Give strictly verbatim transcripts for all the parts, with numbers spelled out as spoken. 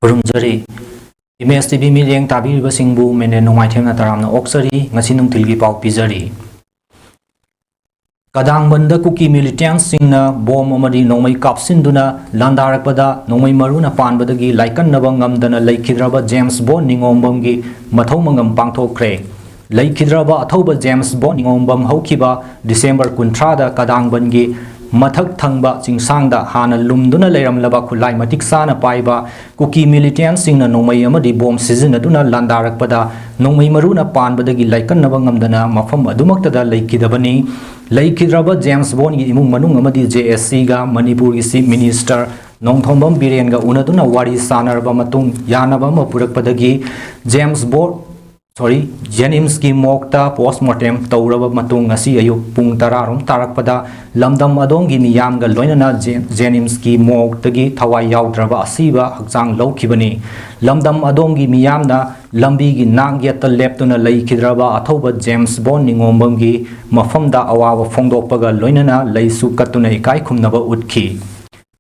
ꯈꯨꯔꯨꯝꯖꯔꯤ꯫ Image T V ꯃꯤꯠꯌꯦꯡ ꯇꯥꯕꯤꯔꯤꯕꯁꯤꯡꯕꯨ ꯃꯦꯅꯦ ꯅꯣꯡꯃꯥꯏꯊꯦꯝꯅ ꯇꯔꯥꯝꯅ ꯑꯣꯛꯆꯔꯤ꯫ ꯉꯁꯤ ꯅꯨꯡꯊꯤꯜꯒꯤ ꯄꯥꯎ ꯄꯤꯖꯔꯤ꯫ ꯀꯗꯥꯡꯕꯟꯗ ꯀꯨꯀꯤ ꯃꯤꯂꯤꯇꯦꯟꯁꯤꯡꯅ ꯕꯣꯝ ꯑꯃꯗꯤ ꯅꯣꯡꯃꯩ ꯀꯥꯞꯁꯤꯟꯗꯨꯅ ꯂꯥꯟꯗꯥꯔꯛꯄꯗ ꯅꯣꯡꯃꯩ ꯃꯔꯨꯅ ꯄꯥꯟꯕꯗꯒꯤ ꯂꯥꯏꯀꯠꯅꯕ ꯉꯝꯗꯅ ꯂꯩꯈꯤꯗ꯭ꯔꯕ ꯖꯦꯝꯁ ꯕꯣꯟ ꯅꯤꯉꯣꯝꯕꯝꯒꯤ ꯃꯊꯧ ꯃꯉꯝ ꯄꯥꯡꯊꯣꯛꯈ꯭ꯔꯦ꯫ ꯂꯩꯈꯤꯗ꯭ꯔꯕ ꯑꯊꯧꯕ ꯖꯦꯝꯁ ꯕꯣꯟ ꯅꯤꯉꯣꯝꯕꯝ ꯍꯧꯈꯤꯕ ꯗꯤꯁꯦꯝꯕꯔ ꯀꯨꯟꯊ꯭ꯔꯥꯗ ꯀꯗꯥꯡꯕꯟꯒꯤ ꯃꯊꯛ ꯊꯪꯕ ꯆꯤꯡꯁꯥꯡꯗ ꯍꯥꯟꯅ ꯂꯨꯝꯗꯨꯅ ꯂꯩꯔꯝꯂꯕ ꯈꯨꯠꯂꯥꯏ ꯃꯇꯤꯛ ꯆꯥꯅ ꯄꯥꯏꯕ ꯀꯨꯀꯤ ꯃꯤꯂꯤꯇꯦꯟꯁꯤꯡꯅ ꯅꯣꯡꯃꯩ ꯑꯃꯗꯤ ꯕꯣꯝ ꯁꯤꯖꯤꯟꯅꯗꯨꯅ ꯂꯥꯟꯗꯥꯔꯛꯄꯗ ꯅꯣꯡꯃꯩ ꯃꯔꯨꯅ ꯄꯥꯟꯕꯗꯒꯤ ꯂꯥꯏꯀꯠꯅꯕ ꯉꯝꯗꯅ ꯃꯐꯝ ꯑꯗꯨꯃꯛꯇꯗ ꯂꯩꯈꯤꯗꯕꯅꯤ꯫ ꯂꯩꯈꯤꯗ꯭ꯔꯕ ꯖꯦꯝꯁ ꯕꯣꯟꯒꯤ ꯏꯃꯨꯡ ꯃꯅꯨꯡ ꯑꯃꯗꯤ ꯖꯦ ꯑꯦꯁ ꯁꯤꯒ ꯃꯅꯤꯄꯨꯔꯒꯤ ꯆꯤꯐ ꯃꯤꯅꯤꯁꯇꯔ ꯅꯣꯡꯊꯣꯝꯕꯝ ꯕꯤꯔꯦꯟꯒ ꯎꯅꯗꯨꯅ ꯋꯥꯔꯤ ꯁꯥꯟꯅꯔꯕ ꯃꯇꯨꯡ ꯌꯥꯅꯕ ꯑꯃ ꯄꯨꯔꯛꯄꯗꯒꯤ ꯖꯦꯝꯁ ꯕꯣꯟ ꯁꯣꯔꯤ, ꯖꯦꯅꯤꯝꯁꯀꯤ ꯃꯣꯔꯒꯇ ꯄꯣꯁꯃꯣꯔꯇꯦꯝ ꯇꯧꯔꯕ ꯃꯇꯨꯡ ꯉꯁꯤ ꯑꯌꯨꯛ ꯄꯨꯡ ꯇꯔꯥ ꯔꯣꯝ ꯇꯥꯔꯛꯄꯗ ꯂꯝꯗꯝ ꯑꯗꯣꯝꯒꯤ ꯃꯤꯌꯥꯝꯒ ꯂꯣꯏꯅꯅ ꯖꯦ-, ꯖꯦꯅꯤꯝꯁꯀꯤ ꯃꯣꯔꯒꯇꯒꯤ ꯊꯋꯥꯏ ꯌꯥꯎꯗ꯭ꯔꯕ ꯑꯁꯤꯕ ꯍꯛꯆꯥꯡ ꯂꯧꯈꯤꯕꯅꯤ꯫ ꯂꯝꯗꯝ ꯑꯗꯣꯝꯒꯤ ꯃꯤꯌꯥꯝꯅ ꯂꯝꯕꯤꯒꯤ ꯅꯥꯛ ꯌꯦꯠꯇ ꯂꯦꯞꯇꯨꯅ ꯂꯩꯈꯤꯗ꯭ꯔꯕ ꯑꯊꯧꯕ ꯖꯦꯝꯁ ꯕꯣꯟ ꯅꯤꯉꯣꯝꯕꯝꯒꯤ ꯃꯐꯝꯗ ꯑꯋꯥꯕ ꯐꯣꯡꯗꯣꯛꯄꯒ ꯂꯣꯏꯅꯅ ꯂꯩꯁꯨ ꯀꯠꯇꯨꯅ ꯏꯀꯥꯏ ꯈꯨꯝꯅꯕ ꯎꯠꯈꯤ꯫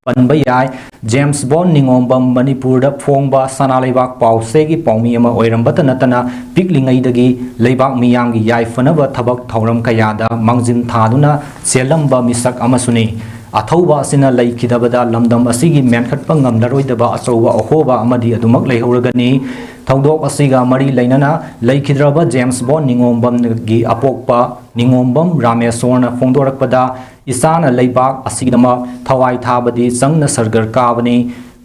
ꯄꯟꯕ ꯌꯥꯏ꯫ ꯖꯦꯝꯁ ꯕꯣꯟ ꯅꯤꯉꯣꯝꯕꯝ ꯃꯅꯤꯄꯨꯔꯗ ꯐꯣꯡꯕ ꯁꯅꯥ ꯂꯩꯕꯥꯛ ꯄꯥꯎꯆꯦꯒꯤ ꯄꯥꯎꯃꯤ ꯑꯃ ꯑꯣꯏꯔꯝꯕꯇ ꯅꯠꯇꯅ ꯄꯤꯛꯂꯤꯉꯩꯗꯒꯤ ꯂꯩꯕꯥꯛ ꯃꯤꯌꯥꯝꯒꯤ ꯌꯥꯏꯐꯅꯕ ꯊꯕꯛ ꯊꯧꯔꯝ ꯀꯌꯥꯗ ꯃꯥꯡꯖꯤꯟ ꯊꯥꯗꯨꯅ ꯆꯦꯜꯂꯝꯕ ꯃꯤꯁꯛ ꯑꯃꯁꯨꯅꯤ꯫ ꯑꯊꯧꯕ ꯑꯁꯤꯅ ꯂꯩꯈꯤꯗꯕꯗ ꯂꯝꯗꯝ ꯑꯁꯤꯒꯤ ꯃꯦꯟꯈꯠꯄ ꯉꯝꯂꯔꯣꯏꯗꯕ ꯑꯆꯧꯕ ꯑꯍꯣꯕ ꯑꯃꯗꯤ ꯑꯗꯨꯃꯛ ꯂꯩꯍꯧꯔꯒꯅꯤ꯫ ꯊꯧꯗꯣꯛ ꯑꯁꯤꯒ ꯃꯔꯤ ꯂꯩꯅꯅ ꯂꯩꯈꯤꯗ꯭ꯔꯕ ꯖꯦꯝꯁ ꯕꯣꯟ ꯅꯤꯉꯣꯝꯕꯝꯒꯤ ꯑꯄꯣꯛꯄ ꯅꯤꯉꯣꯝꯕꯝ ꯔꯥꯃꯦꯁꯣꯔꯅ ꯐꯣꯡꯗꯣꯔꯛꯄꯗ, ꯏꯆꯥꯅ ꯂꯩꯕꯥꯛ ꯑꯁꯤꯒꯤꯗꯃꯛ ꯊꯋꯥꯏ ꯊꯥꯕꯗꯤ ꯆꯪꯅ ꯁꯔꯒꯔ ꯀꯥꯕꯅꯤ꯫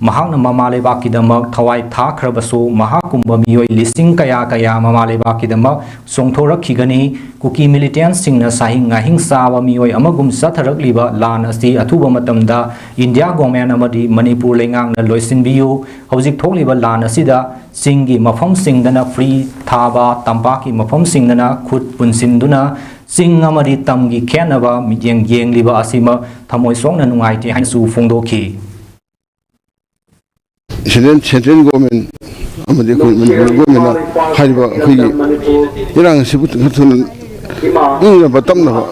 ꯃꯍꯥꯛꯅ ꯃꯃꯥ ꯂꯩꯕꯥꯛꯀꯤꯗꯃꯛ ꯊꯋꯥꯏ ꯊꯥꯈ꯭ꯔꯕꯁꯨ, ꯃꯍꯥꯛꯀꯨꯝꯕ ꯃꯤꯑꯣꯏ ꯂꯤꯁꯤꯡ ꯀꯌꯥ ꯀꯌꯥ ꯃꯃꯥ ꯂꯩꯕꯥꯛꯀꯤꯗꯃꯛ ꯆꯣꯡꯊꯣꯔꯛꯈꯤꯒꯅꯤ꯫ ꯀꯨꯀꯤ ꯃꯤꯂꯤꯇꯦꯟꯁꯤꯡꯅ ꯁꯥꯍꯤꯡ ꯉꯥꯍꯤꯡ ꯆꯥꯕ ꯃꯤꯑꯣꯏ ꯑꯃꯒꯨꯝ ꯆꯠꯊꯔꯛꯂꯤꯕ ꯂꯥꯟ ꯑꯁꯤ ꯑꯊꯨꯕ ꯃꯇꯝꯗ ꯏꯟꯗꯤꯌꯥ ꯒꯣꯔꯃꯦꯟ ꯑꯃꯗꯤ ꯃꯅꯤꯄꯨꯔ ꯂꯩꯉꯥꯛꯅ ꯂꯣꯏꯁꯤꯟꯕꯤꯌꯨ꯫ ꯍꯧꯖꯤꯛ ꯊꯣꯛꯂꯤꯕ ꯂꯥꯟ ꯑꯁꯤꯗ ꯆꯤꯡꯒꯤ ꯃꯐꯝꯁꯤꯡꯗꯅ ꯐ꯭ꯔꯤ ꯊꯥꯕ, ꯇꯝꯄꯥꯛꯀꯤ ꯃꯐꯝꯁꯤꯡꯗꯅ ꯈꯨꯠ ꯄꯨꯟꯁꯤꯟꯗꯨꯅ ꯆꯤꯡ ꯑꯃꯗꯤ ꯇꯝꯒꯤ ꯈꯦꯠꯅꯕ ꯃꯤꯠꯌꯦꯡ ꯌꯦꯡꯂꯤꯕ ꯑꯁꯤꯃꯛ ꯊꯃꯣꯏ ꯁꯣꯛꯅ ꯅꯨꯡꯉꯥꯏꯇꯦ ꯍꯥꯏꯅꯁꯨ ꯐꯣꯡꯗꯣꯛꯈꯤ꯫ ꯁꯦꯟꯇ꯭ꯔꯦꯜ, ꯁꯦꯟꯇ꯭ꯔꯦꯜ ꯒꯣꯔꯃꯦꯟ ꯑꯃꯗꯤ ꯑꯩꯈꯣꯏ ꯃꯅꯤꯄꯨꯔ ꯒꯣꯔꯃꯦꯟꯅ ꯍꯥꯏꯔꯤꯕ ꯑꯩꯈꯣꯏꯒꯤ ꯏꯔꯥꯡ ꯑꯁꯤꯕꯨ ꯈꯔ ꯊꯨꯅ ꯏꯪꯅꯕ ꯇꯞꯅꯕ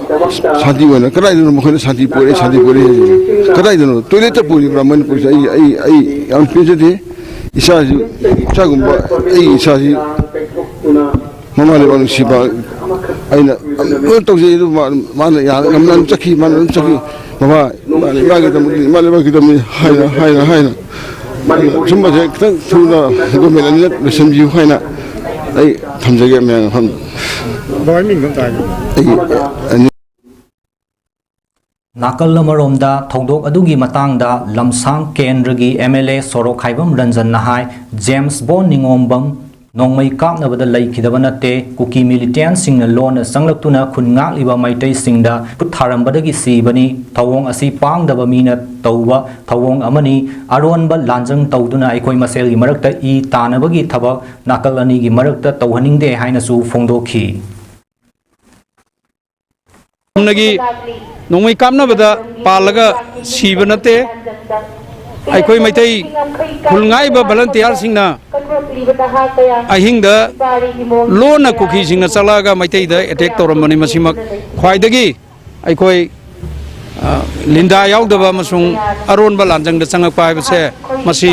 ꯁꯥꯟꯇꯤ ꯑꯣꯏꯅ, ꯀꯗꯥꯏꯗꯅꯣ ꯃꯈꯣꯏꯅ ꯁꯥꯟꯇꯤ ꯄꯨꯔꯛꯑꯦ, ꯁꯥꯟꯇꯤ ꯄꯨꯔꯛꯑꯦ ꯍꯥꯏꯁꯦ? ꯀꯗꯥꯏꯗꯅꯣ? ꯇꯣꯏꯂꯦꯠꯇ ꯄꯨꯔꯤꯕ꯭ꯔꯥ ꯃꯅꯤꯄꯨꯔꯁꯦ? ꯑꯩ, ꯑꯩ, ꯑꯩ ꯌꯥꯝ ꯄꯦꯟꯖꯗꯦ꯫ ꯏꯆꯥꯁꯤ, ꯏꯆꯥꯒꯨꯝꯕ, ꯑꯩꯒꯤ ꯏꯆꯥꯁꯤ ꯃꯃꯥ ꯂꯩꯕꯥꯛ ꯅꯨꯡꯁꯤꯕ ꯑꯩꯅ ꯂꯣꯏ ꯇꯧꯖꯩ꯫ ꯑꯗꯨ ꯃꯥ-, ꯃꯥꯅ ꯌꯥ-, ꯉꯝꯅ ꯑꯗꯨꯝ ꯆꯠꯈꯤ, ꯃꯥꯅ ꯑꯗꯨꯝ ꯆꯠꯈꯤ꯫ "ꯕꯕꯥ, ꯏꯃꯥ ꯂꯩꯕꯥꯛꯀꯤꯗꯃꯛꯇꯤ, ꯏꯃꯥ ꯂꯩꯕꯥꯛꯀꯤꯗꯃꯛꯇꯤ" ꯍꯥꯏꯅ, ꯍꯥꯏꯅ, ꯍꯥꯏꯅ꯫ ꯁꯨꯝꯕꯁꯦ ꯈꯤꯇꯪ ꯊꯨꯅ ꯒꯣꯔꯃꯦꯟ ꯑꯅꯤꯔꯛ ꯂꯣꯏꯁꯤꯟꯕꯤꯌꯨ ꯍꯥꯏꯅ ꯑꯩ ꯊꯝꯖꯒꯦ ꯃꯌꯥꯝ ꯃꯐꯝꯗ꯫ ꯕꯕꯥꯒꯤ ꯃꯤꯡ ꯑꯝꯇ ꯍꯥꯏꯕꯤꯌꯨ꯫ ꯑꯩꯒꯤ, ꯑ, ꯅꯥꯀꯜ ꯑꯃꯔꯣꯝꯗ ꯊꯧꯗꯣꯛ ꯑꯗꯨꯒꯤ ꯃꯇꯥꯡꯗ ꯂꯝꯁꯥꯡ ꯀꯦꯟꯗ꯭ꯔꯒꯤ ꯑꯦꯝ ꯑꯦꯜ ꯑꯦ ꯁꯣꯔꯣꯛꯈꯥꯏꯕꯝ ꯔꯟꯖꯟꯅ ꯍꯥꯏ, ꯖꯦꯝꯁ ꯕꯣꯟ ꯅꯤꯉꯣꯝꯕꯝ ꯅꯣꯡꯃꯩ ꯀꯥꯞꯅꯕꯗ ꯂꯩꯈꯤꯗꯕ ꯅꯠꯇꯦ, ꯀꯨꯀꯤ ꯃꯤꯂꯤꯇꯦꯟꯁꯤꯡꯅ ꯂꯣꯟꯅ ꯆꯪꯂꯛꯇꯨꯅ ꯈꯨꯟ ꯉꯥꯛꯂꯤꯕ ꯃꯩꯇꯩꯁꯤꯡꯗ ꯈꯨꯠ ꯊꯥꯔꯝꯕꯗꯒꯤ ꯁꯤꯕꯅꯤ꯫ ꯊꯧꯑꯣꯡ ꯑꯁꯤ ꯄꯥꯡꯗꯕ ꯃꯤꯅ ꯇꯧꯕ ꯊꯧꯑꯣꯡ ꯑꯃꯅꯤ꯫ ꯑꯔꯣꯟꯕ ꯂꯥꯟꯖꯪ ꯇꯧꯗꯨꯅ ꯑꯩꯈꯣꯏ ꯃꯁꯦꯜꯒꯤ ꯃꯔꯛꯇ ꯏ ꯇꯥꯅꯕꯒꯤ ꯊꯕꯛ ꯅꯥꯀꯜ ꯑꯅꯤꯒꯤ ꯃꯔꯛꯇ ꯇꯧꯍꯟꯅꯤꯡꯗꯦ ꯍꯥꯏꯅꯁꯨ ꯐꯣꯡꯗꯣꯛꯈꯤ꯫ ꯆꯨꯝꯅꯒꯤ ꯅꯣꯡꯃꯩ ꯀꯥꯞꯅꯕꯗ ꯄꯥꯜꯂꯒ ꯁꯤꯕ ꯅꯠꯇꯦ꯫ ꯑꯩꯈꯣꯏ ꯃꯩꯇꯩ ꯈꯨꯜ ꯉꯥꯛꯏꯕ ꯚꯂꯟꯇꯤꯌꯥꯔꯁꯤꯡꯅ ꯑꯍꯤꯡꯗ ꯂꯣꯟꯅ ꯀꯨꯀꯤꯁꯤꯡꯅ ꯆꯠꯂꯛꯑꯒ ꯃꯩꯇꯩꯗ ꯑꯦꯇꯦꯛ ꯇꯧꯔꯝꯕꯅꯤ꯫ ꯃꯁꯤꯃꯛ ꯈ꯭ꯋꯥꯏꯗꯒꯤ ꯑꯩꯈꯣꯏ, ꯑ, ꯂꯤꯟꯗꯥ ꯌꯥꯎꯗꯕ ꯑꯃꯁꯨꯡ ꯑꯔꯣꯟꯕ ꯂꯥꯟꯖꯪꯗ ꯆꯪꯉꯛꯄ ꯍꯥꯏꯕꯁꯦ, ꯃꯁꯤ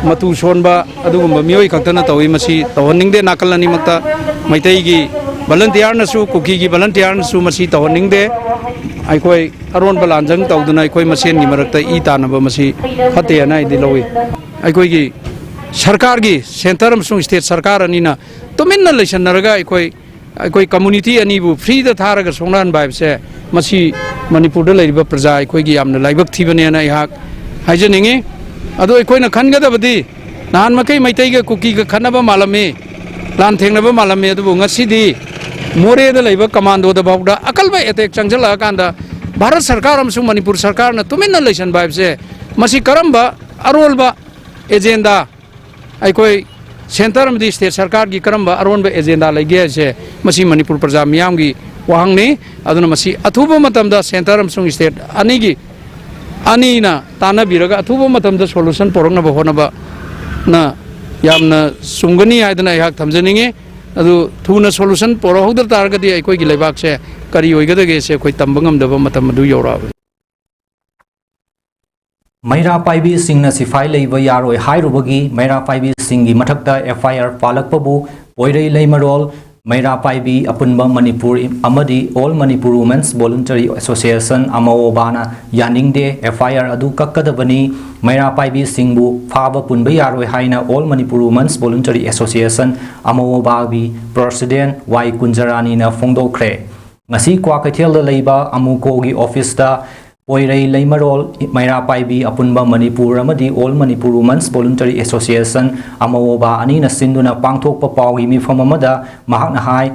ꯃꯇꯨ ꯁꯣꯟꯕ ꯑꯗꯨꯒꯨꯝꯕ ꯃꯤꯑꯣꯏ ꯈꯛꯇꯅ ꯇꯧꯏ꯫ ꯃꯁꯤ ꯇꯧꯍꯟꯅꯤꯡꯗꯦ ꯅꯥꯀꯜ ꯑꯅꯤꯃꯛꯇ꯫ ꯃꯩꯇꯩꯒꯤ ꯚꯂꯟꯇꯤꯌꯥꯔꯅꯁꯨ, ꯀꯨꯀꯤꯒꯤ ꯚꯂꯟꯇꯤꯌꯥꯔꯅꯁꯨ ꯃꯁꯤ ꯇꯧꯍꯟꯅꯤꯡꯗꯦ꯫ ꯑꯩꯈꯣꯏ ꯑꯔꯣꯟꯕ ꯂꯥꯟꯖꯪ ꯇꯧꯗꯨꯅ ꯑꯩꯈꯣꯏ ꯃꯁꯦꯟꯒꯤ ꯃꯔꯛꯇ ꯏ ꯇꯥꯟꯅꯕ ꯃꯁꯤ ꯐꯠꯇꯦ ꯍꯥꯏꯅ ꯑꯩꯗꯤ ꯂꯧꯏ꯫ ꯑꯩꯈꯣꯏꯒꯤ ꯁꯔꯀꯥꯔꯒꯤ, ꯁꯦꯟꯇꯔ ꯑꯃꯁꯨꯡ ꯁ꯭ꯇꯦꯠ ꯁꯔꯀꯥꯔ ꯑꯅꯤꯅ ꯇꯨꯃꯤꯟꯅ ꯂꯩꯁꯟꯅꯔꯒ ꯑꯩꯈꯣꯏ, ꯑꯩꯈꯣꯏ ꯀꯝꯃꯨꯅꯤꯇꯤ ꯑꯅꯤꯕꯨ ꯐ꯭ꯔꯤꯗ ꯊꯥꯔꯒ ꯁꯣꯛꯅꯍꯟꯕ ꯍꯥꯏꯕꯁꯦ, ꯃꯁꯤ ꯃꯅꯤꯄꯨꯔꯗ ꯂꯩꯔꯤꯕ ꯄ꯭ꯔꯖꯥ ꯑꯩꯈꯣꯏꯒꯤ ꯌꯥꯝꯅ ꯂꯥꯏꯕꯛ ꯊꯤꯕꯅꯦꯅ ꯑꯩꯍꯥꯛ ꯍꯥꯏꯖꯅꯤꯡꯉꯤ꯫ ꯑꯗꯣ ꯑꯩꯈꯣꯏꯅ ꯈꯟꯒꯗꯕꯗꯤ, ꯅꯍꯥꯟ ꯃꯈꯩ ꯃꯩꯇꯩꯒ ꯀꯨꯀꯤꯒ ꯈꯠꯅꯕ ꯃꯥꯜꯂꯝꯃꯤ, ꯂꯥꯟ ꯊꯦꯡꯅꯕ ꯃꯥꯜꯂꯝꯃꯤ, ꯑꯗꯨꯕꯨ ꯉꯁꯤꯗꯤ ꯃꯣꯔꯦꯗ ꯂꯩꯕ ꯀꯃꯥꯟꯗꯣꯗ ꯐꯥꯎꯗ ꯑꯀꯜꯕ ꯑꯦꯇꯦꯛ ꯆꯪꯁꯤꯜꯂꯛꯑꯀꯥꯟꯗ ꯚꯥꯔꯠ ꯁꯔꯀꯥꯔ ꯑꯃꯁꯨꯡ ꯃꯅꯤꯄꯨꯔ ꯁꯔꯀꯥꯔꯅ ꯇꯨꯃꯤꯟꯅ ꯂꯩꯁꯟꯕ ꯍꯥꯏꯕꯁꯦ, ꯃꯁꯤ ꯀꯔꯝꯕ ꯑꯔꯣꯜꯕ ꯑꯦꯖꯦꯟꯗꯥ, ꯑꯩꯈꯣꯏ ꯁꯦꯟꯇꯔ ꯑꯃꯗꯤ ꯁ꯭ꯇꯦꯠ ꯁꯔꯀꯥꯔꯒꯤ ꯀꯔꯝꯕ ꯑꯔꯣꯟꯕ ꯑꯦꯖꯦꯟꯗꯥ ꯂꯩꯒꯦ ꯍꯥꯏꯁꯦ, ꯃꯁꯤ ꯃꯅꯤꯄꯨꯔ ꯄ꯭ꯔꯖꯥ ꯃꯤꯌꯥꯝꯒꯤ ꯋꯥꯍꯪꯅꯤ꯫ ꯑꯗꯨꯅ ꯃꯁꯤ ꯑꯊꯨꯕ ꯃꯇꯝꯗ ꯁꯦꯟꯇꯔ ꯑꯃꯁꯨꯡ ꯁ꯭ꯇꯦꯠ ꯑꯅꯤꯒꯤ, ꯑꯅꯤꯅ ꯇꯥꯟꯅꯕꯤꯔꯒ ꯑꯊꯨꯕ ꯃꯇꯝꯗ ꯁꯣꯂꯨꯁꯟ ꯄꯨꯔꯛꯅꯕ ꯍꯣꯠꯅꯕꯅ ꯌꯥꯝꯅ ꯆꯨꯝꯒꯅꯤ ꯍꯥꯏꯗꯅ ꯑꯩꯍꯥꯛ ꯊꯝꯖꯅꯤꯡꯉꯤ꯫ ꯑꯗꯨ ꯊꯨꯅ ꯁꯣꯂꯨꯁꯟ ꯄꯨꯔꯛꯍꯧꯗ ꯇꯥꯔꯒꯗꯤ ꯑꯩꯈꯣꯏꯒꯤ ꯂꯩꯕꯥꯛꯁꯦ ꯀꯔꯤ ꯑꯣꯏꯒꯗꯒꯦꯁꯦ ꯑꯩꯈꯣꯏ ꯇꯝꯕ ꯉꯝꯗꯕ ꯃꯇꯝ ꯑꯗꯨ ꯌꯧꯔꯛꯑꯕꯅꯤ꯫ ꯃꯩꯔꯥ ꯄꯥꯏꯕꯤꯁꯤꯡꯅ ꯁꯤꯐꯥꯏ ꯂꯩꯕ ꯌꯥꯔꯣꯏ ꯍꯥꯏꯔꯨꯕꯒꯤ ꯃꯩꯔꯥ ꯄꯥꯏꯕꯤꯁꯤꯡꯒꯤ ꯃꯊꯛꯇ F I R ꯄꯥꯜꯂꯛꯄꯕꯨ ꯄꯣꯏꯔꯩ ꯂꯩꯃꯔꯣꯜ ꯃꯩꯔꯥ ꯄꯥꯏꯕꯤ ꯑꯄꯨꯟꯕ ꯃꯅꯤꯄꯨꯔ ꯑꯃꯗꯤ All Manipur Women's Voluntary Association, ꯑꯃꯑꯣꯕꯥꯅ ꯌꯥꯅꯤꯡꯗꯦ꯫ F I R ꯑꯗꯨ ꯀꯛꯀꯗꯕꯅꯤ꯫ ꯃꯩꯔꯥ ꯄꯥꯏꯕꯤꯁꯤꯡꯕꯨ ꯐꯥꯕ ꯄꯨꯟꯕ ꯌꯥꯔꯣꯏ ꯍꯥꯏꯅ All Manipur Women's Voluntary Association, ꯑꯃꯑꯣꯕꯥꯒꯤ President Y ꯀꯨꯟꯖꯔꯥꯅꯤꯅ ꯐꯣꯡꯗꯣꯛꯈ꯭ꯔꯦ꯫ ꯉꯁꯤ ꯀ꯭ꯋꯥꯀꯩꯊꯦꯜꯗ ꯂꯩꯕ ꯑꯃꯨꯀꯣꯒꯤ officeꯇ ꯄꯣꯏꯔꯩ ꯂꯩꯃꯔꯣꯜ ꯃꯩꯔꯥ ꯄꯥꯏꯕꯤ ꯑꯄꯨꯟꯕ ꯃꯅꯤꯄꯨꯔ ꯑꯃꯗꯤ All Manipur Women's Voluntary Association, ꯑꯃꯑꯣꯕꯥ ꯑꯅꯤꯅ ꯁꯤꯟꯗꯨꯅ ꯄꯥꯡꯊꯣꯛꯄ ꯄꯥꯎꯒꯤ ꯃꯤꯐꯝ ꯑꯃꯗ ꯃꯍꯥꯛꯅ ꯍꯥꯏ,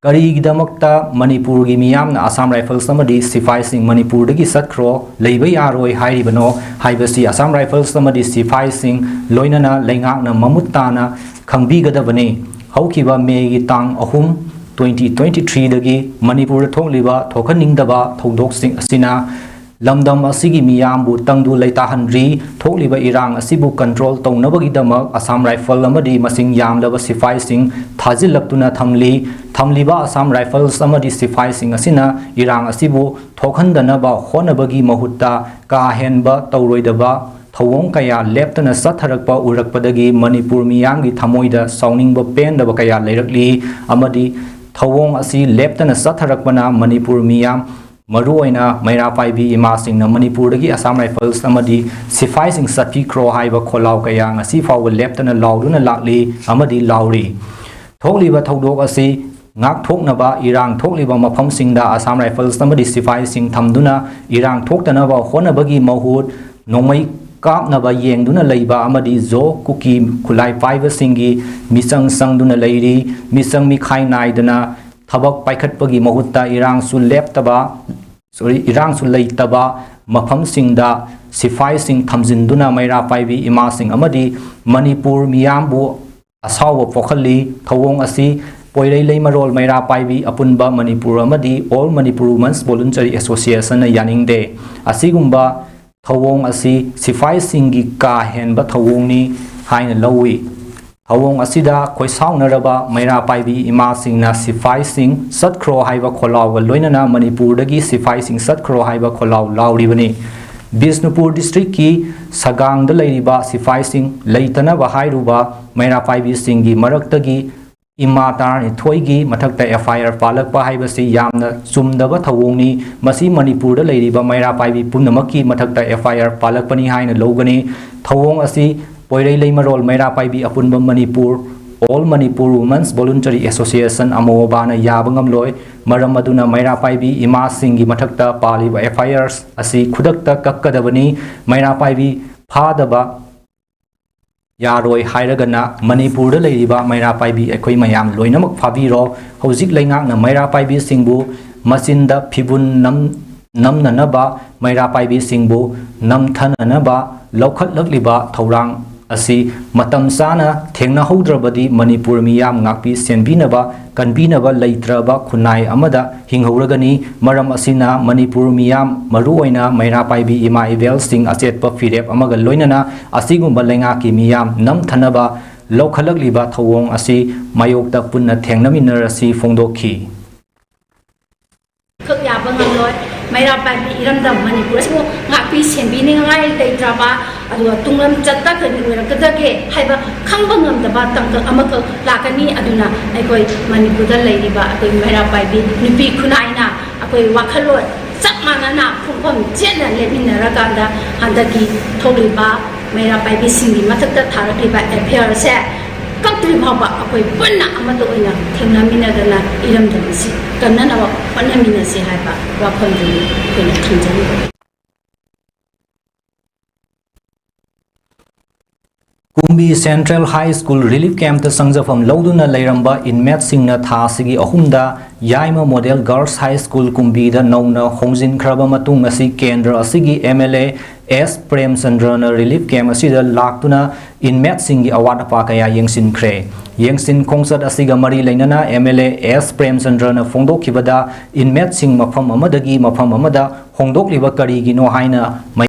ꯀꯔꯤꯒꯤꯗꯃꯛꯇ ꯃꯅꯤꯄꯨꯔꯒꯤ ꯃꯤꯌꯥꯝꯅ Assam Rifles ꯑꯃꯗꯤ ꯁꯤꯐꯥꯏꯁꯤꯡ ꯃꯅꯤꯄꯨꯔꯗꯒꯤ ꯆꯠꯈ꯭ꯔꯣ, ꯂꯩꯕ ꯌꯥꯔꯣꯏ ꯍꯥꯏꯔꯤꯕꯅꯣ ꯍꯥꯏꯕꯁꯤ Assam Rifles ꯑꯃꯗꯤ ꯁꯤꯐꯥꯏꯁꯤꯡ ꯂꯣꯏꯅꯅ ꯂꯩꯉꯥꯛꯅ ꯃꯃꯨꯠ ꯇꯥꯅ ꯈꯪꯕꯤꯒꯗꯕꯅꯤ꯫ ꯍꯧꯈꯤꯕ ꯃꯦꯒꯤ ꯇꯥꯡ ꯑꯍꯨꯝ, twenty twenty-threeꯗꯒꯤ ꯃꯅꯤꯄꯨꯔꯗ ꯊꯣꯛꯂꯤꯕ ꯊꯣꯛꯍꯟꯅꯤꯡꯗꯕ ꯊꯧꯗꯣꯛꯁꯤꯡ ꯑꯁꯤꯅ ꯂꯝꯗꯝ ꯑꯁꯤꯒꯤ ꯃꯤꯌꯥꯝꯕꯨ ꯇꯪꯗꯨ ꯂꯩꯇꯥꯍꯟꯗ꯭ꯔꯤ꯫ ꯊꯣꯛꯂꯤꯕ ꯏꯔꯥꯡ ꯑꯁꯤꯕꯨ control ꯇꯧꯅꯕꯒꯤꯗꯃꯛ Assam Rifle ꯑꯃꯗꯤ ꯃꯁꯤꯡ ꯌꯥꯝꯂꯕ ꯁꯤꯐꯥꯏꯁꯤꯡ ꯊꯥꯖꯤꯜꯂꯛꯇꯨꯅ ꯊꯝꯂꯤ꯫ ꯊꯝꯂꯤꯕ Assam Rifles ꯑꯃꯗꯤ ꯁꯤꯐꯥꯏꯁꯤꯡ ꯑꯁꯤꯅ ꯏꯔꯥꯡ ꯑꯁꯤꯕꯨ ꯊꯣꯛꯍꯟꯗꯅꯕ ꯍꯣꯠꯅꯕꯒꯤ ꯃꯍꯨꯠꯇ ꯀꯥ ꯍꯦꯟꯕ ꯇꯧꯔꯣꯏꯗꯕ ꯊꯧꯑꯣꯡ ꯀꯌꯥ ꯂꯦꯞꯇꯅ ꯆꯠꯊꯔꯛꯄ ꯎꯔꯛꯄꯗꯒꯤ ꯃꯅꯤꯄꯨꯔ ꯃꯤꯌꯥꯝꯒꯤ ꯊꯃꯣꯏꯗ ꯁꯥꯎꯅꯤꯡꯕ ꯄꯦꯟꯗꯕ ꯀꯌꯥ ꯂꯩꯔꯛꯂꯤ ꯑꯃꯗꯤ ꯊꯧꯑꯣꯡ ꯑꯁꯤ ꯂꯦꯞꯇꯅ ꯆꯠꯊꯔꯛꯄꯅ ꯃꯅꯤꯄꯨꯔ ꯃꯤꯌꯥꯝ, ꯃꯔꯨꯑꯣꯏꯅ ꯃꯩꯔꯥ ꯄꯥꯏꯕꯤ ꯏꯃꯥꯁꯤꯡꯅ ꯃꯅꯤꯄꯨꯔꯗꯒꯤ Assam Rifles ꯑꯃꯗꯤ ꯁꯤꯐꯥꯏꯁꯤꯡ ꯆꯠꯄꯤꯈ꯭ꯔꯣ ꯍꯥꯏꯕ ꯈꯣꯜꯂꯥꯎ ꯀꯌꯥ ꯉꯁꯤ ꯐꯥꯎꯕ ꯂꯦꯞꯇꯅ ꯂꯥꯎꯗꯨꯅ ꯂꯥꯛꯂꯤ ꯑꯃꯗꯤ ꯂꯥꯎꯔꯤ꯫ ꯊꯣꯛꯂꯤꯕ ꯊꯧꯗꯣꯛ ꯑꯁꯤ ꯉꯥꯛꯊꯣꯛꯅꯕ ꯏꯔꯥꯡ ꯊꯣꯛꯂꯤꯕ ꯃꯐꯝꯁꯤꯡꯗ Assam Rifles ꯑꯃꯗꯤ ꯁꯤꯐꯥꯏꯁꯤꯡ ꯊꯝꯗꯨꯅ ꯏꯔꯥꯡ ꯊꯣꯛꯇꯅꯕ ꯍꯣꯠꯅꯕꯒꯤ ꯃꯍꯨꯠ ꯅꯣꯡꯃꯩ ꯀꯥꯞꯅꯕ ꯌꯦꯡꯗꯨꯅ ꯂꯩꯕ ꯑꯃꯗꯤ ꯖꯣ ꯀꯨꯀꯤ ꯈꯨꯠꯂꯥꯏ ꯄꯥꯏꯕꯁꯤꯡꯒꯤ ꯃꯤꯆꯪ ꯆꯪꯗꯨꯅ ꯂꯩꯔꯤ꯫ ꯃꯤꯆꯪ ꯃꯤꯈꯥꯏ ꯅꯥꯏꯗꯅ ꯊꯕꯛ ꯄꯥꯏꯈꯠꯄꯒꯤ ꯃꯍꯨꯠꯇ ꯏꯔꯥꯡꯁꯨ ꯂꯦꯞꯇꯕ, sorry, ꯏꯔꯥꯡꯁꯨ ꯂꯩꯇꯕ ꯃꯐꯝꯁꯤꯡꯗ ꯁꯤꯐꯥꯏꯁꯤꯡ ꯊꯝꯖꯤꯟꯗꯨꯅ ꯃꯩꯔꯥ ꯄꯥꯏꯕꯤ ꯏꯃꯥꯁꯤꯡ ꯑꯃꯗꯤ ꯃꯅꯤꯄꯨꯔ ꯃꯤꯌꯥꯝꯕꯨ ꯑꯁꯥꯎꯕ ꯄꯣꯛꯍꯜꯂꯤ꯫ ꯊꯧꯑꯣꯡ ꯑꯁꯤ ꯄꯣꯏꯔꯩ ꯂꯩꯃꯔꯣꯜ ꯃꯩꯔꯥ ꯄꯥꯏꯕꯤ ꯑꯄꯨꯟꯕ ꯃꯅꯤꯄꯨꯔ ꯑꯃꯗꯤ All Manipur Women's Voluntary Associationꯅ ꯌꯥꯅꯤꯡꯗꯦ꯫ ꯑꯁꯤꯒꯨꯝꯕ ꯊꯧꯑꯣꯡ ꯑꯁꯤ ꯁꯤꯐꯥꯏꯁꯤꯡꯒꯤ ꯀꯥ ꯍꯦꯟꯕ ꯊꯧꯑꯣꯡꯅꯤ ꯍꯥꯏꯅ ꯂꯧꯏ꯫ ꯊꯧꯑꯣꯡ ꯑꯁꯤꯗ ꯈꯣꯏꯁꯥꯎꯅꯔꯕ ꯃꯩꯔꯥ ꯄꯥꯏꯕꯤ ꯏꯃꯥꯁꯤꯡꯅ ꯁꯤꯐꯥꯏꯁꯤꯡ ꯆꯠꯈ꯭ꯔꯣ ꯍꯥꯏꯕ ꯈꯣꯜꯂꯥꯎꯒ ꯂꯣꯏꯅꯅ ꯃꯅꯤꯄꯨꯔꯗꯒꯤ ꯁꯤꯐꯥꯏꯁꯤꯡ ꯆꯠꯈ꯭ꯔꯣ ꯍꯥꯏꯕ ꯈꯣꯜꯂꯥꯎ ꯂꯥꯎꯔꯤꯕꯅꯤ꯫ ꯕꯤꯁꯅꯨꯄꯨꯔ ꯗꯤꯁꯇ꯭ꯔꯤꯛꯀꯤ ꯁꯒꯥꯡꯗ ꯂꯩꯔꯤꯕ ꯁꯤꯐꯥꯏꯁꯤꯡ ꯂꯩꯇꯅꯕ ꯍꯥꯏꯔꯨꯕ ꯃꯩꯔꯥ ꯄꯥꯏꯕꯤꯁꯤꯡꯒꯤ ꯃꯔꯛꯇꯒꯤ ꯏꯃꯥ ꯇꯔꯥꯅꯤꯊꯣꯏꯒꯤ ꯃꯊꯛꯇ F I R ꯄꯥꯜꯂꯛꯄ ꯍꯥꯏꯕꯁꯤ ꯌꯥꯝꯅ ꯆꯨꯝꯗꯕ ꯊꯧꯑꯣꯡꯅꯤ꯫ ꯃꯁꯤ ꯃꯅꯤꯄꯨꯔꯗ ꯂꯩꯔꯤꯕ ꯃꯩꯔꯥ ꯄꯥꯏꯕꯤ ꯄꯨꯝꯅꯃꯛꯀꯤ ꯃꯊꯛꯇ F I R ꯄꯥꯜꯂꯛꯄꯅꯤ ꯍꯥꯏꯅ ꯂꯧꯒꯅꯤ꯫ ꯊꯧꯑꯣꯡ ꯑꯁꯤ ꯄꯣꯏꯔꯩ ꯂꯩꯃꯔꯣꯜ ꯃꯩꯔꯥ ꯄꯥꯏꯕꯤ ꯑꯄꯨꯟꯕ Manipur, All Manipur Women's Voluntary Association, ꯑꯃꯣꯕꯥꯅ ꯌꯥꯕ ꯉꯝꯂꯣꯏ꯫ ꯃꯔꯝ ꯑꯗꯨꯅ ꯃꯩꯔꯥ ꯄꯥꯏꯕꯤ ꯏꯃꯥꯁꯤꯡꯒꯤ ꯃꯊꯛꯇ ꯄꯥꯜꯂꯤꯕ F I Rs ꯑꯁꯤ ꯈꯨꯗꯛꯇ ꯀꯛꯀꯗꯕꯅꯤ꯫ ꯃꯩꯔꯥ ꯄꯥꯏꯕꯤ ꯐꯥꯗꯕ ꯌꯥꯔꯣꯏ ꯍꯥꯏꯔꯒꯅ ꯃꯅꯤꯄꯨꯔꯗ ꯂꯩꯔꯤꯕ ꯃꯩꯔꯥ ꯄꯥꯏꯕꯤ ꯑꯩꯈꯣꯏ ꯃꯌꯥꯝ ꯂꯣꯏꯅꯃꯛ ꯐꯥꯕꯤꯔꯣ꯫ ꯍꯧꯖꯤꯛ ꯂꯩꯉꯥꯛꯅ ꯃꯩꯔꯥ ꯄꯥꯏꯕꯤꯁꯤꯡꯕꯨ ꯃꯆꯤꯟꯗ ꯐꯤꯕꯨꯟ ꯅꯝ-, ꯅꯝꯅꯅꯕ, ꯃꯩꯔꯥ ꯄꯥꯏꯕꯤꯁꯤꯡꯕꯨ ꯅꯝꯊꯅꯅꯕ ꯂꯧꯈꯠꯂꯛꯂꯤꯕ ꯊꯧꯔꯥꯡ ꯑꯁꯤ ꯃꯇꯝ ꯆꯥꯅ ꯊꯦꯡꯅꯍꯧꯗ꯭ꯔꯕꯗꯤ ꯃꯅꯤꯄꯨꯔ ꯃꯤꯌꯥꯝ ꯉꯥꯛꯄꯤ ꯁꯦꯟꯕꯤꯅꯕ, ꯀꯟꯕꯤꯅꯕ ꯂꯩꯇ꯭ꯔꯕ ꯈꯨꯟꯅꯥꯏ ꯑꯃꯗ ꯍꯤꯡꯍꯧꯔꯒꯅꯤ꯫ ꯃꯔꯝ ꯑꯁꯤꯅ ꯃꯅꯤꯄꯨꯔ ꯃꯤꯌꯥꯝ, ꯃꯔꯨꯑꯣꯏꯅ ꯃꯩꯔꯥ ꯄꯥꯏꯕꯤ ꯏꯃꯥ ꯏꯕꯦꯜꯁꯤꯡ, ꯑꯆꯦꯠꯄ ꯐꯤꯔꯦꯞ ꯑꯃꯒ ꯂꯣꯏꯅꯅ ꯑꯁꯤꯒꯨꯝꯕ ꯂꯩꯉꯥꯛꯀꯤ ꯃꯤꯌꯥꯝ ꯅꯝꯊꯅꯕ ꯂꯧꯈꯠꯂꯛꯂꯤꯕ ꯊꯧꯑꯣꯡ ꯑꯁꯤ ꯃꯥꯌꯣꯛꯇ ꯄꯨꯟꯅ ꯊꯦꯡꯅꯃꯤꯟꯅꯔꯁꯤ ꯐꯣꯡꯗꯣꯛꯈꯤ꯫ ꯈꯛ ꯌꯥꯕ ꯉꯝꯂꯣꯏ꯫ ꯃꯩꯔꯥ ꯄꯥꯏꯕꯤ ꯏꯔꯝꯗꯝ ꯃꯅꯤꯄꯨꯔ ꯑꯁꯤꯕꯨ ꯉꯥꯛꯄꯤ ꯁꯦꯟꯕꯤꯅꯤꯡꯉꯥꯏ ꯂꯩꯇ꯭ꯔꯕ, ꯑꯗꯨꯒ ꯇꯨꯡꯂꯝꯆꯠꯇ ꯀꯔꯤ ꯑꯣꯏꯔꯛꯀꯗꯒꯦ ꯍꯥꯏꯕ ꯈꯪꯕ ꯉꯝꯗꯕ ꯇꯥꯡꯀꯛ ꯑꯃꯈꯛ ꯂꯥꯛꯀꯅꯤ꯫ ꯑꯗꯨꯅ ꯑꯩꯈꯣꯏ ꯃꯅꯤꯄꯨꯔꯗ ꯂꯩꯔꯤꯕ ꯑꯩꯈꯣꯏ ꯃꯩꯔꯥ ꯄꯥꯏꯕꯤ ꯅꯨꯄꯤ ꯈꯨꯟꯅꯥꯏꯅ ꯑꯩꯈꯣꯏ ꯋꯥꯈꯜꯂꯣꯟ ꯆꯞ ꯃꯥꯟꯅꯅ ꯈꯣꯡꯐꯝ ꯆꯦꯠꯅ ꯂꯦꯞꯃꯤꯟꯅꯔꯀꯥꯟꯗ ꯍꯟꯗꯛꯀꯤ ꯊꯣꯛꯂꯤꯕ ꯃꯩꯔꯥ ꯄꯥꯏꯕꯤꯁꯤꯡꯒꯤ ꯃꯊꯛꯇ ꯊꯥꯔꯛꯂꯤꯕ F I R ꯁꯦ ꯀꯛꯇ꯭ꯔꯤ ꯐꯥꯎꯕ ꯑꯩꯈꯣꯏ ꯄꯨꯟꯅ ꯑꯃꯠꯇ ꯑꯣꯏꯅ ꯊꯦꯡꯅꯃꯤꯟꯅꯗꯅ ꯏꯔꯝꯗꯝ ꯑꯁꯤ ꯀꯟꯅꯅꯕ ꯍꯣꯠꯅꯃꯤꯟꯅꯁꯤ ꯍꯥꯏꯕ ꯋꯥꯐꯝꯗꯨꯅꯤ ꯑꯩꯈꯣꯏꯅ ꯊꯝꯖꯅꯤꯡꯕ꯫ ꯀꯨꯝꯕꯤ Central High School relief camp ꯇ ꯆꯪꯖꯐꯝ ꯂꯧꯗꯨꯅ ꯂꯩꯔꯝꯕ inmate ꯁꯤꯡꯅ ꯊꯥ ꯑꯁꯤꯒꯤ ꯑꯍꯨꯝꯗ ꯌꯥꯏꯃ Model Girls High School ꯀꯨꯝꯕꯤꯗ ꯅꯧꯅ ꯍꯣꯡꯖꯤꯟꯈ꯭ꯔꯕ ꯃꯇꯨꯡ ꯑꯁꯤ ꯀꯦꯟꯗ꯭ꯔ ꯑꯁꯤꯒꯤ M L A S ꯄ꯭ꯔꯦꯝꯆꯟꯗ꯭ꯔꯅ relief camp ꯑꯁꯤꯗ ꯂꯥꯛꯇꯨꯅ inmate ꯁꯤꯡꯒꯤ ꯑꯋꯥꯠ ꯑꯄꯥ ꯀꯌꯥ ꯌꯦꯡꯁꯤꯟꯈ꯭ꯔꯦ꯫ ꯌꯦꯡꯁꯤꯟ ꯈꯣꯡꯆꯠ ꯑꯁꯤꯒ ꯃꯔꯤ ꯂꯩꯅꯅ M L A S ꯄ꯭ꯔꯦꯝꯆꯟꯗ꯭ꯔꯅ ꯐꯣꯡꯗꯣꯛꯈꯤꯕꯗ, inmate ꯁꯤꯡ ꯃꯐꯝ ꯑꯃꯗꯒꯤ ꯃꯐꯝ ꯑꯃꯗ ꯍꯣꯡꯗꯣꯛꯂꯤꯕ ꯀꯔꯤꯒꯤꯅꯣ ꯍꯥꯏꯅ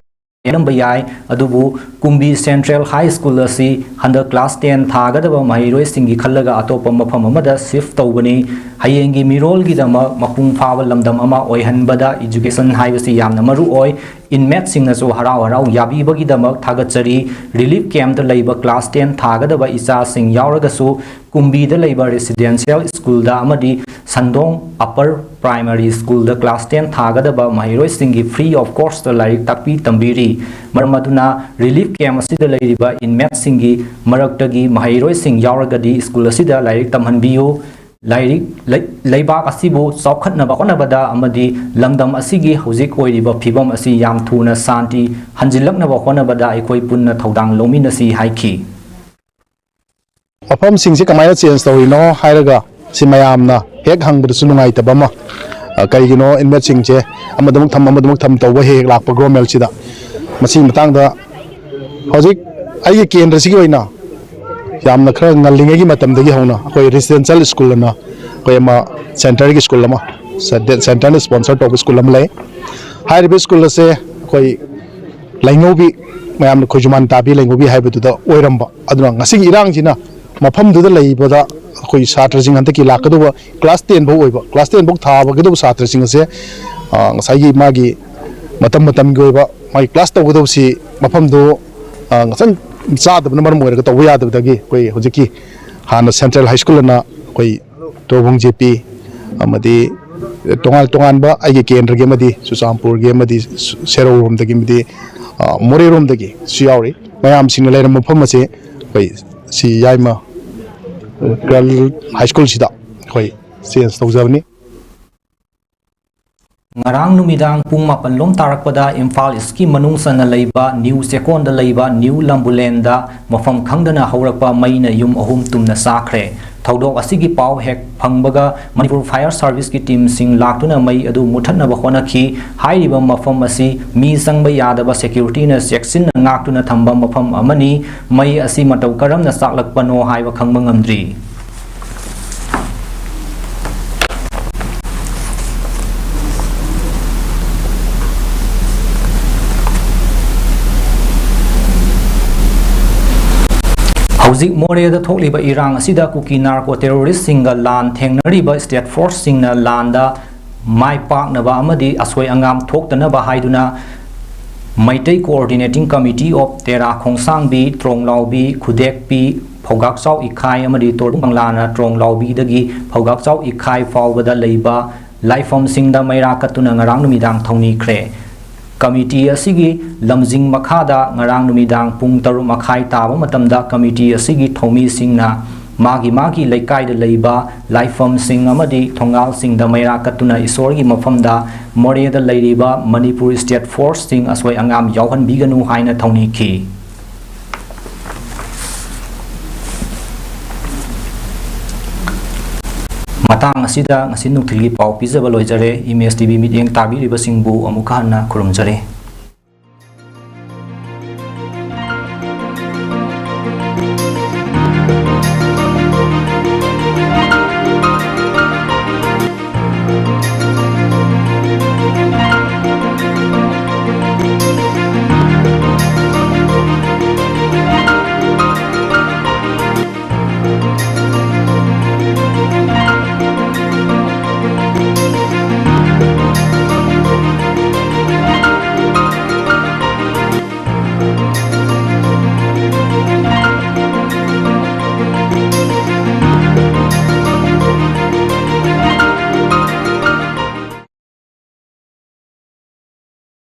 ꯌꯥꯔꯝꯕ ꯌꯥꯏ, ꯑꯗꯨꯕꯨ ꯀꯨꯝꯕꯤ Central High School ꯑꯁꯤ ꯍꯟꯗꯛ class ten ꯊꯥꯒꯗꯕ ꯃꯍꯩꯔꯣꯏꯁꯤꯡꯒꯤ ꯈꯜꯂꯒ ꯑꯇꯣꯞꯄ ꯃꯐꯝ ꯑꯃꯗ shift ꯇꯧꯕꯅꯤ꯫ ꯍꯌꯦꯡꯒꯤ ꯃꯤꯔꯣꯜꯒꯤꯗꯃꯛ ꯃꯄꯨꯡ ꯐꯥꯕ ꯂꯝꯗꯝ ꯑꯃ ꯑꯣꯏꯍꯟꯕꯗ education ꯍꯥꯏꯕꯁꯤ ꯌꯥꯝꯅ ꯃꯔꯨ ꯑꯣꯏ꯫ Inmateꯁꯤꯡꯅꯁꯨ ꯍꯔꯥꯎ ꯍꯔꯥꯎ ꯌꯥꯕꯤꯕꯒꯤꯗꯃꯛ ꯊꯥꯒꯠꯆꯔꯤ꯫ Relief campꯇ ꯂꯩꯕ class ten ꯊꯥꯒꯗꯕ ꯏꯆꯥꯁꯤꯡ ꯌꯥꯎꯔꯒꯁꯨ ꯀꯨꯝꯕꯤꯗ ꯂꯩꯕ residential schoolꯗ ꯑꯃꯗꯤ ꯁꯟꯗꯣꯡ Upper Primary Schoolꯗ class ten ꯊꯥꯒꯗꯕ ꯃꯍꯩꯔꯣꯏꯁꯤꯡꯒꯤ free of cost ꯂꯥꯏꯔꯤꯛ ꯇꯥꯛꯄꯤ ꯇꯝꯕꯤꯔꯤ꯫ ꯃꯔꯝ ꯑꯗꯨꯅ relief camp ꯑꯁꯤꯗ ꯂꯩꯔꯤꯕ inmateꯁꯤꯡꯒꯤ ꯃꯔꯛꯇꯒꯤ ꯃꯍꯩꯔꯣꯏꯁꯤꯡ ꯌꯥꯎꯔꯒꯗꯤ school ꯑꯁꯤꯗ ꯂꯥꯏꯔꯤꯛ ꯇꯝꯍꯟꯕꯤꯌꯨ꯫ ꯂꯥꯏꯔꯤꯛ, ꯂꯩ-, ꯂꯩꯕꯥꯛ ꯑꯁꯤꯕꯨ ꯆꯥꯎꯈꯠꯅꯕ ꯍꯣꯠꯅꯕꯗ ꯑꯃꯗꯤ ꯂꯝꯗꯝ ꯑꯁꯤꯒꯤ ꯍꯧꯖꯤꯛ ꯑꯣꯏꯔꯤꯕ ꯐꯤꯕꯝ ꯑꯁꯤ ꯌꯥꯝ ꯊꯨꯅ ꯁꯥꯟꯇꯤ ꯍꯟꯖꯤꯜꯂꯛꯅꯕ ꯍꯣꯠꯅꯕꯗ ꯑꯩꯈꯣꯏ ꯄꯨꯟꯅ ꯊꯧꯗꯥꯡ ꯂꯧꯃꯤꯟꯅꯁꯤ ꯍꯥꯏꯈꯤ꯫ ꯃꯐꯝꯁꯤꯡꯁꯦ ꯀꯃꯥꯏꯅ change ꯇꯧꯔꯤꯅꯣ ꯍꯥꯏꯔꯒ ꯁꯤ ꯃꯌꯥꯝꯅ ꯍꯦꯛ ꯍꯪꯕꯗꯁꯨ ꯅꯨꯡꯉꯥꯏꯇꯕ ꯑꯃ, ꯑ, ꯀꯔꯤꯒꯤꯅꯣ inmateꯁꯤꯡꯁꯦ ꯑꯃꯗꯃꯛ ꯊꯝ, ꯑꯃꯗꯃꯛ ꯊꯝ ꯇꯧꯕ ꯍꯦꯛ ꯍꯦꯛ ꯂꯥꯛꯄ governmentꯁꯤꯗ꯫ ꯃꯁꯤꯒꯤ ꯃꯇꯥꯡꯗ ꯍꯧꯖꯤꯛ ꯑꯩꯒꯤ ꯀꯦꯟꯗ꯭ꯔꯁꯤꯒꯤ ꯑꯣꯏꯅ ꯌꯥꯝꯅ ꯈꯔ ꯉꯜꯂꯤꯉꯩꯒꯤ ꯃꯇꯝꯗꯒꯤ ꯍꯧꯅ ꯑꯩꯈꯣꯏ residential school ꯑꯅ ꯑꯩꯈꯣꯏ ꯑꯃ centreꯒꯤ school ꯑꯃ, centreꯅ sponsor ꯇꯧꯕ school ꯑꯃ ꯂꯩ꯫ ꯍꯥꯏꯔꯤꯕ school ꯑꯁꯦ ꯑꯩꯈꯣꯏ ꯂꯩꯉꯧꯕꯤ, ꯃꯌꯥꯝꯅ ꯈꯣꯏꯖꯨꯃꯥꯟ ꯇꯥꯕꯤ ꯂꯩꯉꯧꯕꯤ ꯍꯥꯏꯕꯗꯨꯗ ꯑꯣꯏꯔꯝꯕ꯫ ꯑꯗꯨꯅ ꯉꯁꯤꯒꯤ ꯏꯔꯥꯡꯁꯤꯅ ꯃꯐꯝꯗꯨꯗ ꯂꯩꯕꯗ ꯑꯩꯈꯣꯏ ꯁꯥꯇ꯭ꯔꯁꯤꯡ ꯍꯟꯗꯛꯀꯤ ꯂꯥꯛꯀꯗꯧꯕ class ten ꯐꯥꯎ ꯑꯣꯏꯕ, class ten ꯐꯥꯎ ꯊꯥꯕꯒꯗꯧꯕ ꯁꯥꯇ꯭ꯔꯁꯤꯡ ꯑꯁꯦ, ꯑ, ꯉꯁꯥꯏꯒꯤ ꯃꯥꯒꯤ ꯃꯇꯝ ꯃꯇꯝꯒꯤ ꯑꯣꯏꯕ ꯃꯥꯒꯤ class ꯇꯧꯒꯗꯧꯕꯁꯤ ꯃꯐꯝꯗꯨ, ꯑ, ꯉꯁꯪ ꯆꯥꯗꯕꯅ ꯃꯔꯝ ꯑꯣꯏꯔꯒ ꯇꯧꯕ ꯌꯥꯗꯕꯗꯒꯤ ꯑꯩꯈꯣꯏ ꯍꯧꯖꯤꯛꯀꯤ ꯍꯥꯟꯅ Central High School ꯑꯅ ꯑꯩꯈꯣꯏ ꯇꯣꯔꯕꯨꯡ J P ꯑꯃꯗꯤ ꯇꯣꯉꯥꯟ ꯇꯣꯉꯥꯟꯕ ꯑꯩꯒꯤ ꯀꯦꯟꯗ꯭ꯔꯒꯤ ꯑꯃꯗꯤ ꯆꯨꯔꯆꯥꯟꯄꯨꯔꯒꯤ ꯑꯃꯗꯤ ꯁꯦꯔꯧꯔꯣꯝꯗꯒꯤ ꯑꯃꯗꯤ, ꯑ, ꯃꯣꯔꯦꯔꯣꯝꯗꯒꯤꯁꯨ ꯌꯥꯎꯔꯤ꯫ ꯃꯌꯥꯝꯁꯤꯡꯅ ꯂꯩꯔꯝꯕ ꯃꯐꯝ ꯑꯁꯤ ꯑꯩꯈꯣꯏ ꯁꯤ ꯌꯥꯏꯃ Girl High Schoolꯁꯤꯗ ꯑꯩꯈꯣꯏ change ꯇꯧꯖꯕꯅꯤ꯫ ꯉꯔꯥꯡ ꯅꯨꯃꯤꯗꯥꯡ ꯄꯨꯡ ꯃꯥꯄꯟ ꯂꯣꯝ ꯇꯥꯔꯛꯄꯗ ꯏꯝꯐꯥꯜ Eastꯀꯤ ꯃꯅꯨꯡ ꯆꯟꯅ ꯂꯩꯕ ꯅ꯭ꯌꯨ ꯆꯦꯀꯣꯟꯗ ꯂꯩꯕ ꯅ꯭ꯌꯨ ꯂꯝꯕꯨꯂꯦꯟꯗ ꯃꯐꯝ ꯈꯪꯗꯅ ꯍꯧꯔꯛꯄ ꯃꯩꯅ ꯌꯨꯝ ꯑꯍꯨꯝ ꯇꯨꯝꯅ ꯆꯥꯈ꯭ꯔꯦ꯫ ꯊꯧꯗꯣꯛ ꯑꯁꯤꯒꯤ ꯄꯥꯎ ꯍꯦꯛ ꯐꯪꯕꯒ ꯃꯅꯤꯄꯨꯔ Fire Serviceꯀꯤ teamꯁꯤꯡ ꯂꯥꯛꯇꯨꯅ ꯃꯩ ꯑꯗꯨ ꯃꯨꯊꯠꯅꯕ ꯍꯣꯠꯅꯈꯤ꯫ ꯍꯥꯏꯔꯤꯕ ꯃꯐꯝ ꯑꯁꯤ ꯃꯤ ꯆꯪꯕ ꯌꯥꯗꯕ securityꯅ ꯆꯦꯛꯁꯤꯟꯅ ꯉꯥꯛꯇꯨꯅ ꯊꯝꯕ ꯃꯐꯝ ꯑꯃꯅꯤ꯫ ꯃꯩ ꯑꯁꯤ ꯃꯇꯧ ꯀꯔꯝꯅ ꯆꯥꯛꯂꯛꯄꯅꯣ ꯍꯥꯏꯕ ꯈꯪꯕ ꯉꯝꯗ꯭ꯔꯤ꯫ ꯍꯧꯖꯤꯛ ꯃꯣꯔꯦꯗ ꯊꯣꯛꯂꯤꯕ ꯏꯔꯥꯡ ꯑꯁꯤꯗ ꯀꯨꯀꯤ ꯅꯥꯔꯀꯣ ꯇꯦꯔꯣꯔꯤꯁꯁꯤꯡꯒ ꯂꯥꯟ ꯊꯦꯡꯅꯔꯤꯕ ꯁ꯭ꯇꯦꯠ ꯐꯣꯔꯁꯁꯤꯡꯅ ꯂꯥꯟꯗ ꯃꯥꯏ ꯄꯥꯛꯅꯕ ꯑꯃꯗꯤ ꯑꯁꯣꯏ ꯑꯉꯥꯝ ꯊꯣꯛꯇꯅꯕ ꯍꯥꯏꯗꯨꯅ ꯃꯩꯇꯩ Coordinating Committee of ꯇꯦꯔꯥ ꯈꯣꯡꯁꯥꯡꯕꯤ, ꯇ꯭ꯔꯣꯡꯂꯥꯎꯕꯤ, ꯈꯨꯗꯦꯛꯄꯤ, ꯐꯧꯒꯥꯛꯆꯥꯎ ꯏꯈꯥꯏ ꯑꯃꯗꯤ ꯇꯣꯔꯕꯨꯡ ꯀꯪꯂꯥꯅ ꯇ꯭ꯔꯣꯡꯂꯥꯎꯕꯤꯗꯒꯤ ꯐꯧꯒꯥꯛꯆꯥꯎ ꯏꯈꯥꯏ ꯐꯥꯎꯕꯗ ꯂꯩꯕ ꯂꯥꯏꯐꯝꯁꯤꯡꯗ ꯃꯩꯔꯥ ꯀꯠꯇꯨꯅ ꯉꯔꯥꯡ ꯅꯨꯃꯤꯗꯥꯡ ꯊꯧꯅꯤꯈ꯭ꯔꯦ꯫ ꯀꯃꯤꯇꯤ ꯑꯁꯤꯒꯤ ꯂꯝꯖꯤꯡ ꯃꯈꯥꯗ ꯉꯔꯥꯡ ꯅꯨꯃꯤꯗꯥꯡ ꯄꯨꯡ ꯇꯔꯨꯛ ꯃꯈꯥꯏ ꯇꯥꯕ ꯃꯇꯝꯗ ꯀꯃꯤꯇꯤ ꯑꯁꯤꯒꯤ ꯊꯧꯃꯤꯁꯤꯡꯅ ꯃꯥꯒꯤ ꯃꯥꯒꯤ ꯂꯩꯀꯥꯏꯗ ꯂꯩꯕ ꯂꯥꯏꯐꯝꯁꯤꯡ ꯑꯃꯗꯤ ꯊꯣꯡꯒꯥꯜꯁꯤꯡꯗ ꯃꯩꯔꯥ ꯀꯠꯇꯨꯅ ꯏꯁꯣꯔꯒꯤ ꯃꯐꯝꯗ ꯃꯣꯔꯦꯗ ꯂꯩꯔꯤꯕ ꯃꯅꯤꯄꯨꯔ ꯁ꯭ꯇꯦꯠ ꯐꯣꯔꯁꯁꯤꯡ ꯑꯁꯣꯏ ꯑꯉꯥꯝ ꯌꯥꯎꯍꯟꯕꯤꯒꯅꯨ ꯍꯥꯏꯅ ꯊꯧꯅꯤꯈꯤ꯫ ꯃꯇꯥꯡ ꯑꯁꯤꯗ ꯉꯁꯤ ꯅꯨꯡꯊꯤꯜꯒꯤ ꯄꯥꯎ ꯄꯤꯖꯕ ꯂꯣꯏꯖꯔꯦ꯫ ꯏꯃꯦꯖ ꯇꯤ ꯚꯤ ꯃꯤꯠꯌꯦꯡ ꯇꯥꯕꯤꯔꯤꯕꯁꯤꯡꯕꯨ ꯑꯃꯨꯛꯀ ꯍꯟꯅ ꯈꯨꯔꯨꯝꯖꯔꯤ꯫